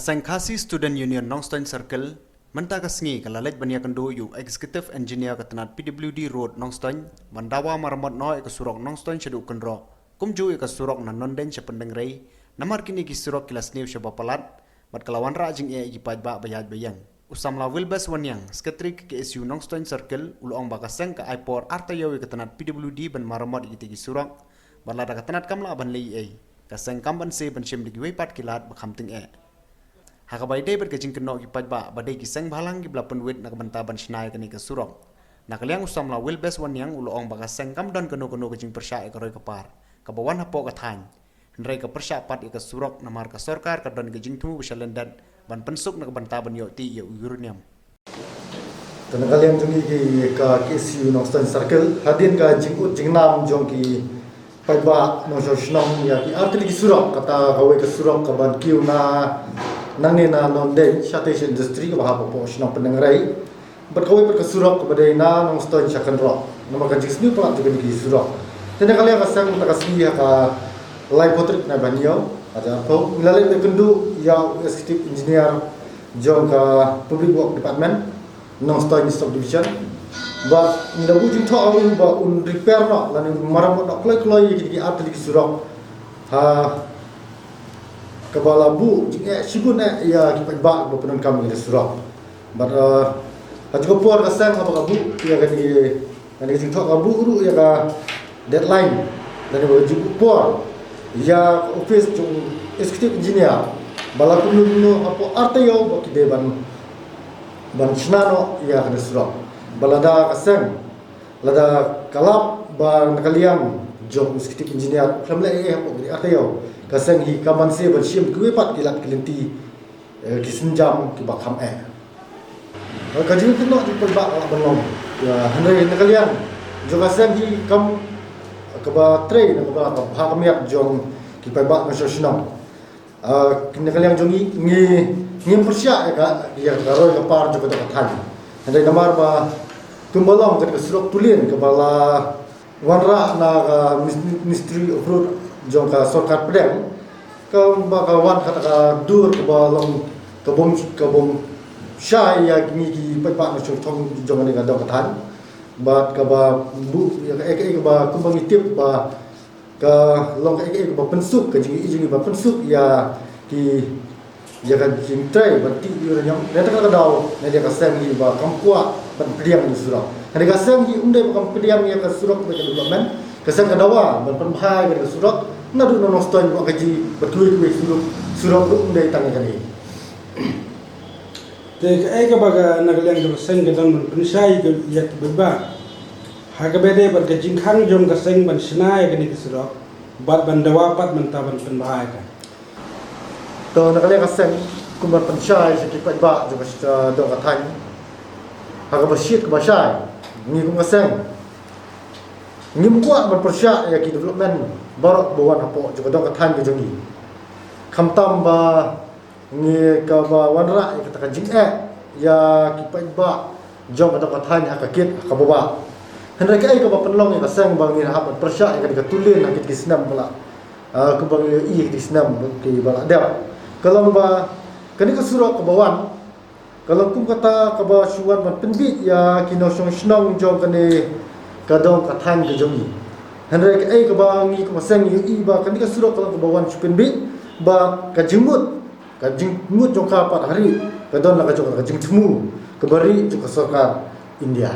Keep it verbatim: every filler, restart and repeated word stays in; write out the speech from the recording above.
Seng Khasi Student Union Nongstoiñ Circle mynta ka sngi ka la leit ban ïakynduh ïa u Executive Engineer ka tnat P W D Road Nongstoiñ ban dawa maramot noh ïa ka surok Nongstoiñ shaduh Kynroh, kumjuh ïa ka surok na Nongdeiñ sha Pyndengrei, namar kine ki surok ki la sniew shaba palat bad ka la wanrah jingeh ïa ki paidbah ba ïaid ba ïeng. U samla Wilbes Wanniang, Secretary ka K S U Nongstoiñ Circle, u la ong ba ka seng ka ai por artaïew ïa ka tnat P W D ban maramot ïa kitei ki surok, bad lada ka tnat kam lah ban leh ei ei, ka seng kam banse ban shim da kiwei pat ki lad ba kham tyngeh. Ha kaba ïadei bad ka jingkynnoh ki paidbah ba dei ki seng bhalang kiba la pynwit na ka bynta ban shna ïa kane ka surok, na ka liang u samla Wilbes Wanniang u la ong ba ka seng kam don kano kano ka jingpyrshah ïa ka roi ka par kaba wan hapoh ka thaiñ, hynrei ka pyrshah pat ïa ka surok namar ka sorkar ka don ka jingthmu ba shalyndet ban pynsuk na ka bynta ban ïoh tih ïa u uranium. Te na ka liang jong ngi ki ka K S U Nongstoiñ Circle, hadien ka jingud jingnam jong ki paidbah nongshong shnong ïa ki artylli ki surok, kata kawei ka surok kaban kiew na nangne na Nongdeiñ shatei sha Industry kaba hap hapoh shnong Pyndengrei, bad kawei pat ka surok kaba dei na Nongstoiñ sha Kynroh, namar ka jingsniew palat jong kine ki surok. Te na ka liang ka seng mynta ka sngi ha ka laiphew tarik na Banyiew, ha ka arphew, ngi la leit ban kynduh ïa u Executive Engineer jong ka Public Work Department Nongstoiñ Subdivision. Bad ngi la buh jingthoh ha u ba un repair noh lane un maramot noh kloi kloi ïa kine ki artylli ki surok, ha kaba la buh jingeh shibun eh ïa ki paidbah ba pyndonkam ïa kine ki surok. Bad, eh, ha jong ka por ka seng haba ka buh ïa kane, kane ka jingthoh ka buh ruh ïa ka deadline lane ba ka jingbuh por ïa ka office jong Executive Engineer ba la kumno kumno hapoh artaïew ba ki dei ban, ban shna noh ïa kane ka surok. Bad lada ka seng, lada ka lap ba na ka liang jong Executive Engineer u khlem leh ei ei hapoh kine artaïew, ka seng hi kam banse ban shim kiwei pat ki lad ki lynti, eh, ki sienjam kiba kham eh. Eh, ka jingkynnoh jong ki paidbah ka lah ban long. Ïa, hynrei na ka liang jong ka seng hi kam kaba trei na kaba ka bha ka miat jong ki paidbah nongshong shnong. Ah, na ka liang jong ngi, ngi, ngim pyrshah ïa ka, ïa ka roi ka par jong ka dong ka thaiñ. Hynrei namar ba kumba long ka, ka surok two lane kaba la wanrah na ka Mis-, Ministry of Road jong ka sorkar pdeng, kaba ka wan kata ka dur kaba long, ka bym, ka bym shai ïa ngi ki paidbah nongshong shnong jong kane ka dong ka thaiñ. Bad kaba buh ïa kaei kaei kaba kumba ngi tip ba ka long kaei kaei kaba pynsuk, ka jingïohi jong ngi ba pynsuk ïa ki, ïa ka jingtrei ban tih ïa u uranium. Nangta ka daw, nangta ka seng hi ba kam kwah ban pdiang ïa u surok. Hynrei ka seng hi um dei ba kam pdiang ïa ka surok ba ka development. Ka seng ka dawa ban pynbha ïa ka surok naduh na Nongstoiñ ba ka ji bad kiwei kiwei surok, surok ruh um dei tang ïa kane. Te kaei kaba ka na ka liang ka seng ka don ban pynshai ïa ki paidbah ha kaba ïadei bad ka jingkhang jong ka seng ban shna ïa kane ka surok bad ban dawa pat mynta ban pynbha ïa ka. To na ka liang ka seng kum ban pynshai sha ki paidbah jong ka, eh, dong ka thaiñ ha kaba shit kaba shai. Ngi kum ka seng ngim kwah ban pyrshah ïa ki development baroh ba wan hapoh jong ka dong ka thaiñ ka jong ngi. Khamtam ba ngi kaba wanrah ïa kata ka jingeh ïa ki paidbah jong ka dong ka thaiñ ha ka kit ha kaba bha. Hynrei kaei kaba pynlong ïa ka seng ba ngi hap ban pyrshah ïa kane ka two lane ha kit ki snem ba la, ah, kaba ngi ïohi ïa kit ki snem kiba la dep, ka long ba kane ka surok kaba wan ka long kum kata kaba shu wan ban pynbiej ïa ki nongshong shnong jong kane ka dong ka thaiñ ka jong ngi. Hynrei kaei kaba ngi kum ka seng ngi ïohi ba kane ka surok ka long kaba wan shu pynbiej ba ka jingmut, ka jingmut jong ka pat ha ri ka don la ka jong ka jingthmu kaba ri jong ka sorkar India.